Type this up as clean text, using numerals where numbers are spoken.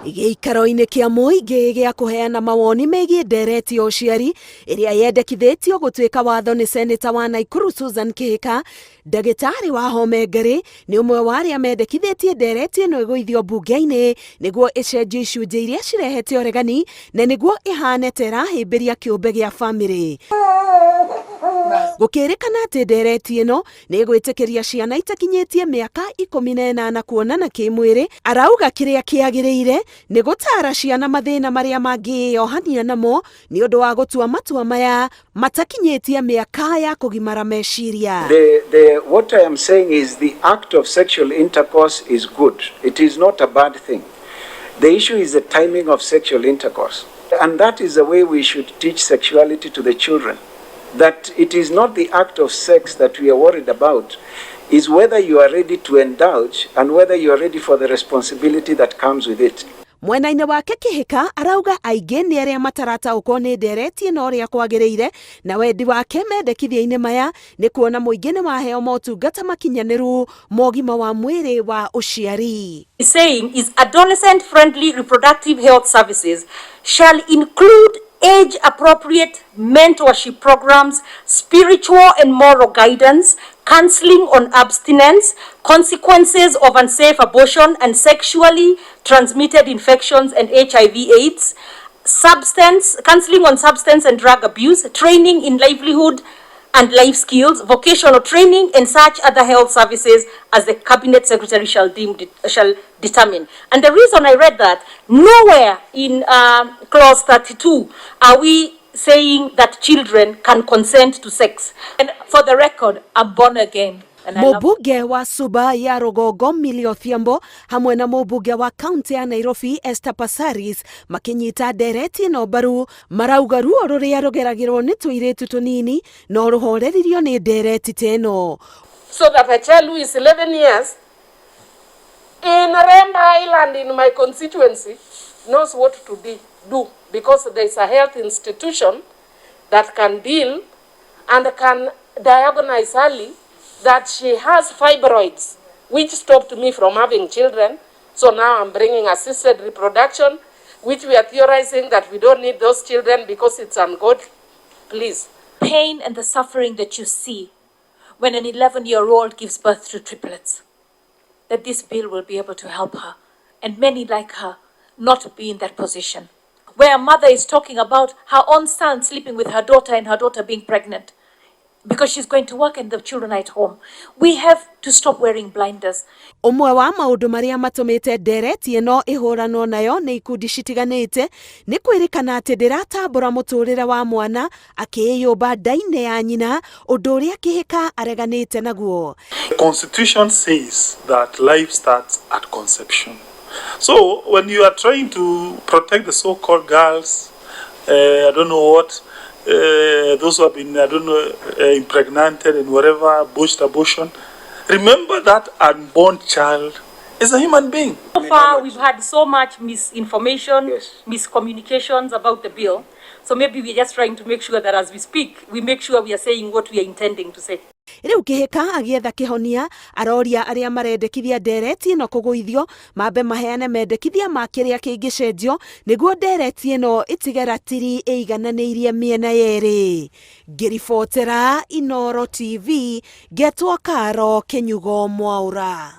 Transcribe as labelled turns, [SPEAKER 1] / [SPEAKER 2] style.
[SPEAKER 1] Gĩikaro-inĩ kĩa mũingĩ gĩa kũheana mawoni megiĩ ndereti ya ũciari ĩrĩa yendekithĩtio gũtuĩka watho nĩ seneta wa Naikuru Susan Kihika, ndagĩtarĩ Wahome Ngarĩ nĩ ũmwe wa arĩa mendekithĩtie ndereti ĩno ĩgũithio mbunge-inĩ nĩguo ĩcenjio icunjĩ iria cirehete ũregani na nĩguo ĩhane ta ĩrahĩmbĩria kĩũmbe gĩa bamĩrĩ. Gũkĩrĩkana atĩ ndereti ĩno nĩ ĩgwĩtĩkĩria ciana itakinyĩtie mĩaka 18 kuonana kĩmwĩrĩ, arauga kĩrĩa kĩagĩrĩire nĩ gũtaara ciana mathĩna marĩa mangĩĩyohania namo nĩ ũndũ wa gũtua matua maya matakinyĩtie mĩaka ya kũgimara meciria.
[SPEAKER 2] What I am saying is the act of sexual intercourse is good. It is not a bad thing. The issue is the timing of sexual intercourse. And that is the way we should teach sexuality to the children. That it is not the act of sex that we are worried about, is whether you are ready to indulge and whether you are ready for the responsibility that comes with it.
[SPEAKER 1] Mwena-inĩ wake Kihika arauga aingĩ nĩ arĩa matarataũkwo nĩ ndereti ĩno ũrĩa kwagĩrĩire, na wendi wake mendekithia-inĩ maya nĩ kuona mũingĩ nĩ waheo motungata makinyanĩru ma ũgima wa mwĩrĩ wa ũciari.
[SPEAKER 3] Is saying is adolescent friendly reproductive health services shall include age appropriate mentorship programs, spiritual and moral guidance, counseling on abstinence, consequences of unsafe abortion and sexually transmitted infections and HIV AIDS, substance counseling on substance and drug abuse, training in livelihood and life skills, vocational training, and such other health services as the Cabinet Secretary shall determine. And the reason I read that, nowhere in clause 32 are we saying that children can consent to sex.
[SPEAKER 4] And for the record, I'm born again. And I love
[SPEAKER 1] Mũmbunge wa Suba ya Rũgongo Millie Odhiambo hamwe na mũmbunge wa kaunti ya Nairobi Esther Passaris makĩnyita ndereti ĩno mbaru, marauga ruo rũrĩa rũgeragĩrwo nĩ tũirĩtu tũnini no rũhoreririo nĩ ndereti ta ĩno.
[SPEAKER 5] So that a child who is 11 years in Remba Island in my constituency knows what to do because there is a health institution that can deal and can diagnose early that she has fibroids, which stopped me from having children. So now I'm bringing assisted reproduction, which we are theorizing that we don't need those children because it's ungodly. Please.
[SPEAKER 4] Pain and the suffering that you see when an 11-year-old gives birth to triplets, that this bill will be able to help her and many like her not be in that position. Where a mother is talking about her own son sleeping with her daughter and her daughter being pregnant because she's going to work and the children are at home. We have to stop wearing blinders.
[SPEAKER 1] Ũmwe wa maũndũ marĩa matũmĩte ndereti ĩno ĩhũranwo nayo nĩ ikundi citiganĩte nĩ kwĩrĩkana atĩ ndĩratambũra mũtũrĩre wa mwana akĩĩyũmba nda-inĩ ya nyina, ũndũ ũrĩa Kĩhĩka areganĩte naguo.
[SPEAKER 6] The Constitution says that life starts at conception. So when you are trying to protect the so-called girls, I don't know what, those who have been, I don't know, impregnated and whatever, botched abortion, remember that unborn child is a human being.
[SPEAKER 3] So far, we've had so much misinformation, miscommunications about the bill. So maybe we're just trying to make sure that as we speak, we make sure we are saying what we are intending to say.
[SPEAKER 1] Rĩu Kĩhĩka agĩetha kĩhonia aroria arĩa marendekithia ndereti ĩno kũgũithio mambe maheane mendekithia ma kĩrĩa kĩngĩcenjio nĩguo ndereti ĩno ĩtige ratiri ĩigananĩirie mĩena yerĩ. Ngĩribotera Inooro TV, ngetwo Karo Kĩnyugo Mwaũra.